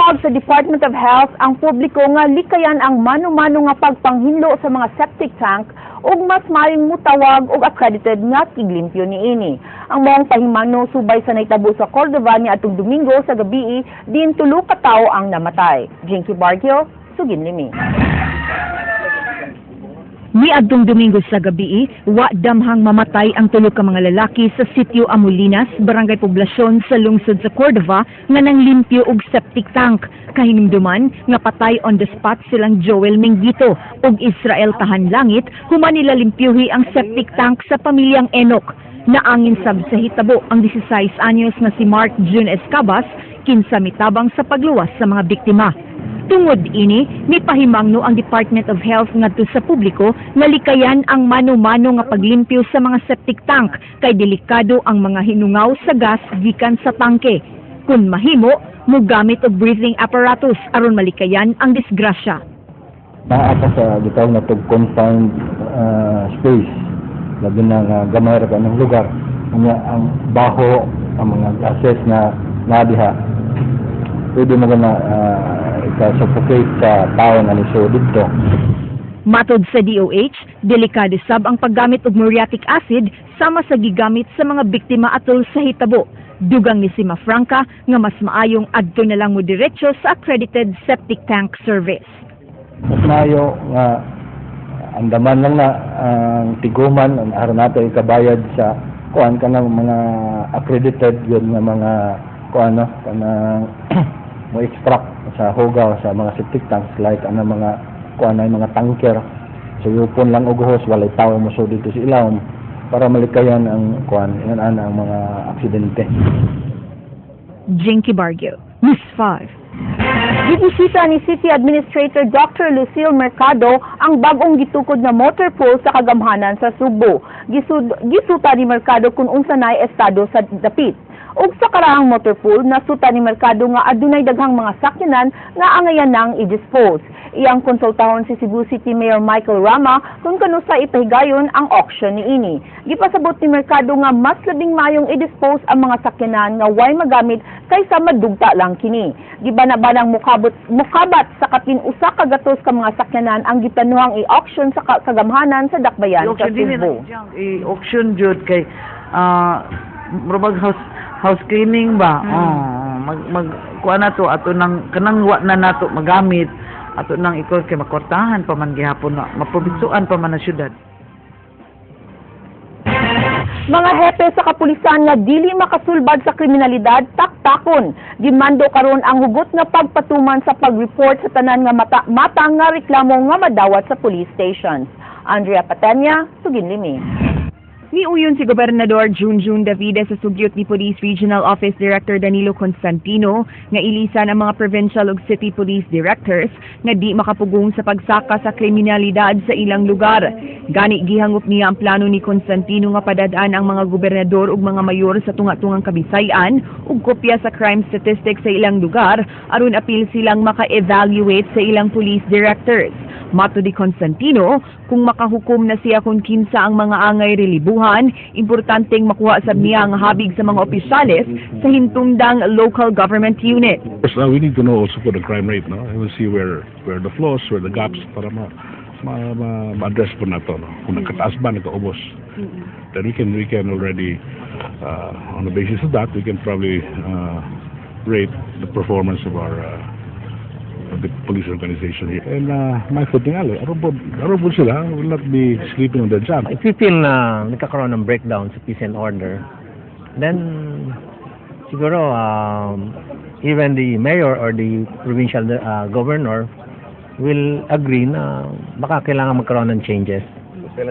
Gitawag sa Department of Health ang publiko nga likayan ang mano-mano nga pagpanghinlo sa mga septic tank ug mas maayong mutawag og accredited nga tiglimpyo niini. Ang maong pahimangno subay sa nahitabo sa Cordova niadtong Domingo sa gabii, diin tulo ka tawo ang namatay. Jinky Barquio, Suginlimi. Niadtong Domingo sa gabii, wa damhang mamatay ang tulo ka mga lalaki sa sitio Amulinas, Barangay Poblasyon sa lungsod sa Cordova nga nanglimpyo og septic tank. Kahinumduman nga patay on the spot silang Joel Mengito ug Israel Tahan Langit human nila limpyuhi ang septic tank sa pamilyang Enoch. Naangin sab sa hitabo ang 16 anyos nga si Mark June Escabas, kinsa mitabang sa pagluwas sa mga biktima. Tungod ini, mipahimangno ang Department of Health ngadto sa publiko nga likayan ang mano-mano nga paglimpyo sa mga septic tank kay delikado ang mga hinungaw sa gas gikan sa tangke. Kung mahimo, mugamit og breathing apparatus aron malikayan ang disgrasya. Naa ka sa gitawag na tog confined space, labi na nga gamay ra ka ng lugar, unya ang baho, ang mga gases na nadiha, pwede mo na ika-suffocate sa tao nga nisud didto. Matod sa DOH, delikado sab ang paggamit og muriatic acid sama sa gigamit sa mga biktima atol sa hitabo. Dugang ni Cimafranca nga mas maayong adto na lang mo diretso sa accredited septic tank service. Mas maayo nga andaman lang na ang tiguman ang aron nato ikabayad sa kuan, kanang mga accredited yun nga mga kuan, no, kanang mo extract sa hugaw sa mga septic tanks, like ana mga kuan ay mga tanker. So yupon lang og hose, walay tawo mo so dito sa ilawom para malikayan ang kuan, ingan ana ang mga aksidente. Jinky Bargio, News 5. Gibisita ni City Administrator Dr. Lucille Mercado ang bag-ong gitukod na motor pool sa kagamhanan sa Sugbo. Gisuta ni Mercado kung unsa nay estado sa dapit. Ug sa karaang motor pool, nasuta ni Mercado nga adunay daghang mga sakyanan nga angayan nang i-dispose. Iyang konsultahon si Cebu City Mayor Michael Rama kung kanusa ipahigayon ang auction niini. Gipasabot ni Mercado nga mas labing mayong i-dispose ang mga sakyanan nga way magamit kaysa madugta lang kini. Gibana-banang mukabat sa kapin 100 ka mga sakyanan ang giplanuhang i-auction sa kagamhanan sa Dakbayan sa I-auction din Cebu. Na i-auction jud kay murag house cleaning ba. Oh, mag mag kuan na to, ato nang kanang wa na nato magamit, ato nang ikaw kay makwartahan pa man gihapon na mapabitsuan pa man ang syudad. Mga hepe sa kapulisan nga dili makasulbad sa kriminalidad, taktakon. Gimando karon ang hugot nga pagpatuman sa pag-report sa tanan nga mata nga reklamo nga madawat sa police stations. Andrea Patenya, Suginlimi. Niuyon si Gobernador Junjun Davide sa sugyot ni Police Regional Office Director Danilo Constantino nga ilisan ang mga provincial ug city police directors nga di makapugong sa pagsaka sa kriminalidad sa ilang lugar. Gani gihangop niya ang plano ni Constantino nga padad-an ang mga gobernador ug mga mayor sa tunga-tungang Kabisayan ug kopya sa crime statistics sa ilang lugar aron apil silang maka-evaluate sa ilang police directors. Matod ni Constantino, kung makahukom na siya kung kinsa ang mga angay relibuhan, importanteng makuha sab niya ang habig sa mga opisyales sa hintungdang local government unit. Of course, we need to know also for the crime rate, no? We will see where the flaws, where the gaps, para ma-address po na to, no? Kung nagkataas ba, nagkaubos. Then we can already, on the basis of that, we can probably rate the performance of the police organization here. And my tingali, aron po sila will not be sleeping on their job. If you feel na nagkakaroon ng breakdown sa peace and order, then siguro even the mayor or the provincial governor will agree na baka kailangan magkaroon ng changes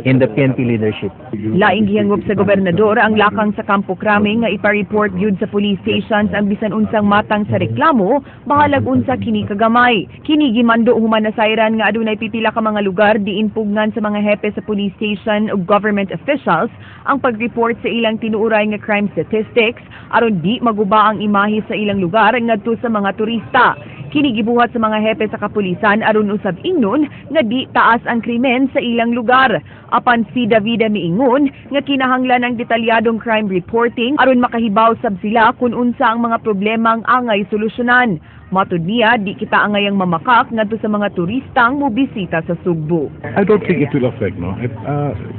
in the PNP leadership. Laing gihangop sa gobernador ang lakang sa Campo Crame nga ipa-report gyud sa police stations ang bisan unsang matang sa reklamo, bahalag unsa kini kagamay. Kini gimando human nasayran nga adunay pipila ka mga lugar diin pugnan sa mga hepe sa police station ug government officials ang pag-report sa ilang tinuuray nga crime statistics aron di maguba ang imahe sa ilang lugar ngadto sa mga turista. Kini gibuhat sa mga hepe sa kapulisan aron usab ingnon nga di taas ang krimen sa ilang lugar. Apan si Davide miingon nga kinahanglan ang detalyadong crime reporting aron makahibaw sab sila kung unsa ang mga problemang angay solusyonan. Matud niya, di kita angayang mamakak ngadto sa mga turistang mobisita sa Sugbo. I don't think it will affect, no?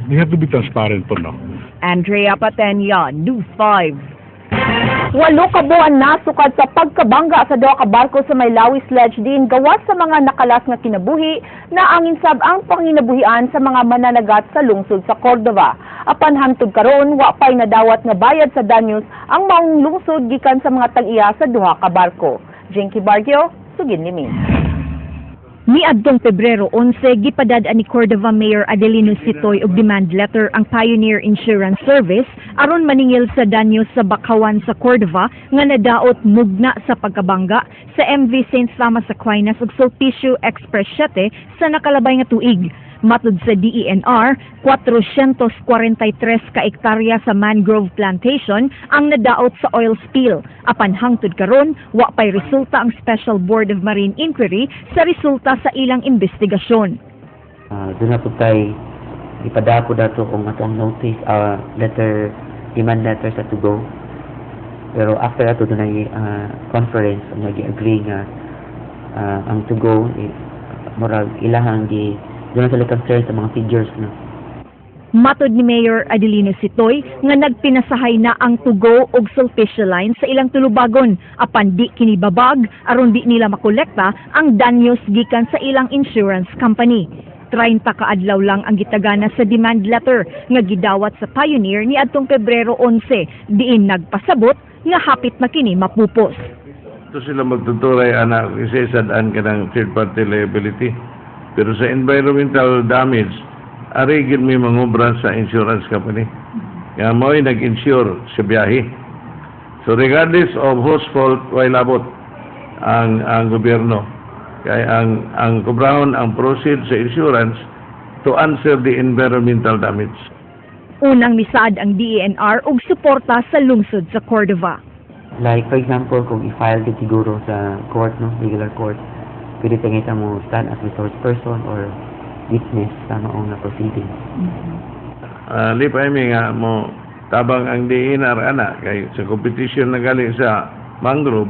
You have to be transparent po, no? Andrea Patenya, News 5. 8 ka buwan na sukad sa pagkabangga sa duha ka barko sa may Lawis Ledge diin gawas sa mga nakalas nga kinabuhi na angin sab ang panginabuhian sa mga mananagat sa lungsod sa Cordova. Apan hangtod karon, wa pay nadawat nga bayad sa danyos ang maong lungsod gikan sa mga tag-iya sa duha ka barko. Jinky Bargio, Sugin Limin. Niadtong Pebrero 11, gipadad-an ni Cordova Mayor Adelino Sitoy og demand letter ang Pioneer Insurance Service aron maningil sa danyo sa bakawan sa Cordova nga nadaot mugna sa pagkabangga sa MV St. Thomas Aquinas ug Sulpicio Express 7 sa nakalabay nga tuig. Matud sa DENR, 443 ka ektarya sa mangrove plantation ang nadaot sa oil spill. Apan hangtod karon, wa pay resulta ang Special Board of Marine Inquiry sa resulta sa ilang investigasyon. Doon na po kay ipadako dato kung atong notice, letter, demand letter sa to go. Pero after ato doon ay conference ang nag-agree nga ang to go eh, murag ilahang gi doon na sila concern sa mga figures, no. Matod ni Mayor Adelino Sitoy nga nagpinasahay na ang 2GO ug Sulpicio Line sa ilang tulubagon apan di kini babag aron di nila makolekta ang danyos gikan sa ilang insurance company. 30 ka adlaw lang ang gitagana sa demand letter nga gidawat sa Pioneer ni adtong Pebrero 11 diin nagpasabot nga hapit na kini mapupos. Ito sila magtuturay ana kasi sad-an ka ng third party liability. Pero sa environmental damage, ari gid may mangobra sa insurance company. Nga mo'y nag-insure sa biyahe. So regardless of whose fault, way labot ang gobyerno. Kay ang kobrahon ang proceed sa insurance to answer the environmental damage. Unang misaad ang DENR og suporta sa lungsod sa Cordova. Like for example, kung i-file gid siguro sa court, no, regular court, pwede pa kita mo stand as resource person or witness sa maong na proceeding. Lipay mi nga mo tabang ang DENR ana kay sa competition na gali sa mangrove,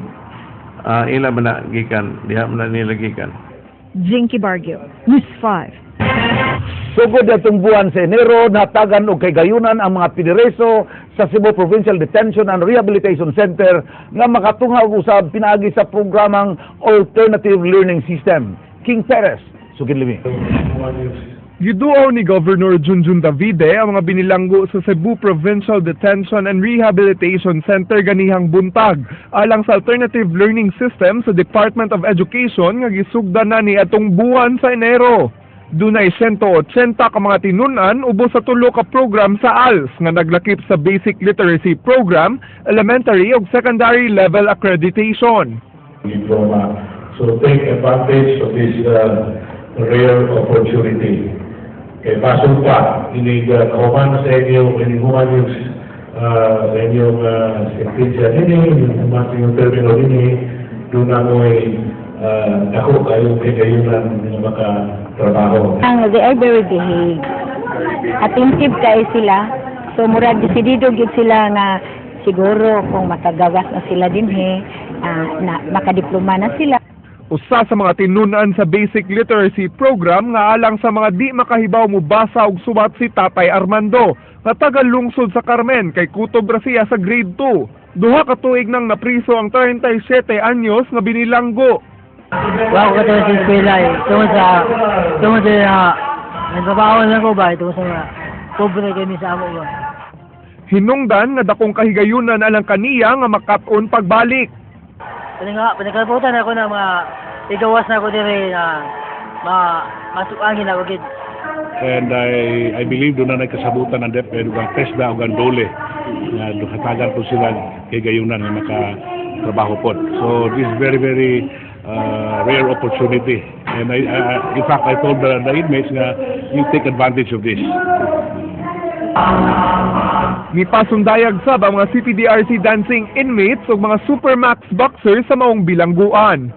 ila man na gikan diha man na nila gikan. Jinky Bargio, News 5. Sugod atong buwan sa Enero, natagan og kahigayunan ang mga pinireso sa Cebu Provincial Detention and Rehabilitation Center nga makatunga og usab pinaagi sa programang Alternative Learning System. King Perez, Sugin Limi. Giduaw ni Governor Junjun Davide ang mga binilanggo sa Cebu Provincial Detention and Rehabilitation Center ganihang buntag alang sa Alternative Learning System sa Department of Education nga gisugdan na ni atong buwan sa Enero. Dunay 180 ka mga tinun-an ubos sa tulo ka program sa ALS nga naglakip sa Basic Literacy Program, Elementary ug Secondary Level Accreditation. Diploma. So take advantage of this rare opportunity. Kay pasok pa, inig kahuman sa inyo, inig human yung sa inyong sentensya nini, yung human sa inyong termino nini, doon na mo'y dako kayo kagayunan nga makatrabaho. Ang they are very behave. Attentive kay sila. So murag desidido gyud sila nga siguro kung makagawas na sila dinhi, na makadiploma na sila. Usa sa mga tinun-an sa Basic Literacy Program nga alang sa mga di makahibaw mobasa og suwat si Tatay Armando nga taga lungsod sa Carmen kay kutob ra siya sa grade 2. 2 ka tuig nang napriso ang 37 anyos nga binilanggo. Wa ko sa eskwela eh. Tungod sa nagtrabaho lang ko ba, tungod sa mga pobre kami sa amo ba. Hinungdan nga dakong kahigayunan alang kaniya nga makat-on pagbalik. Paninga, panagkalibutan ako na mga igawas na ako diri na ma masuangin ako gid. And I believe doon na nagkasabutan ng DepEd ug ang TESDA ug ang DOLE nga hatagan po sila kahigayunan nga makatrabaho po. So this is very, very rare opportunity. And in fact, I told the inmates nga you take advantage of this. Mipasundayag sab ang mga CPDRC dancing inmates ug mga Supermax boxers sa maong bilangguan.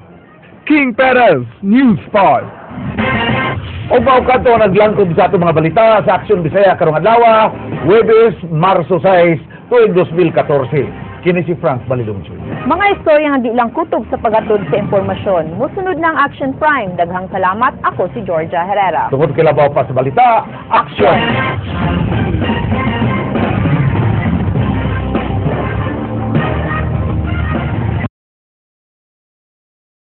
King Perez, News 5. O mao kadto ang naglangkob sa atong mga balita sa Aksyon Bisaya karong adlaw, Huwebes, Marso 6, tuig 2014. Kini si Frank Balilong Jr. Mga istorya nga di lang kutob sa paghatod sa impormasyon. Musunod na ang Action Prime. Daghang salamat. Ako si Georgia Herrera. Tungod kay labaw pa sa balita, Aksyon!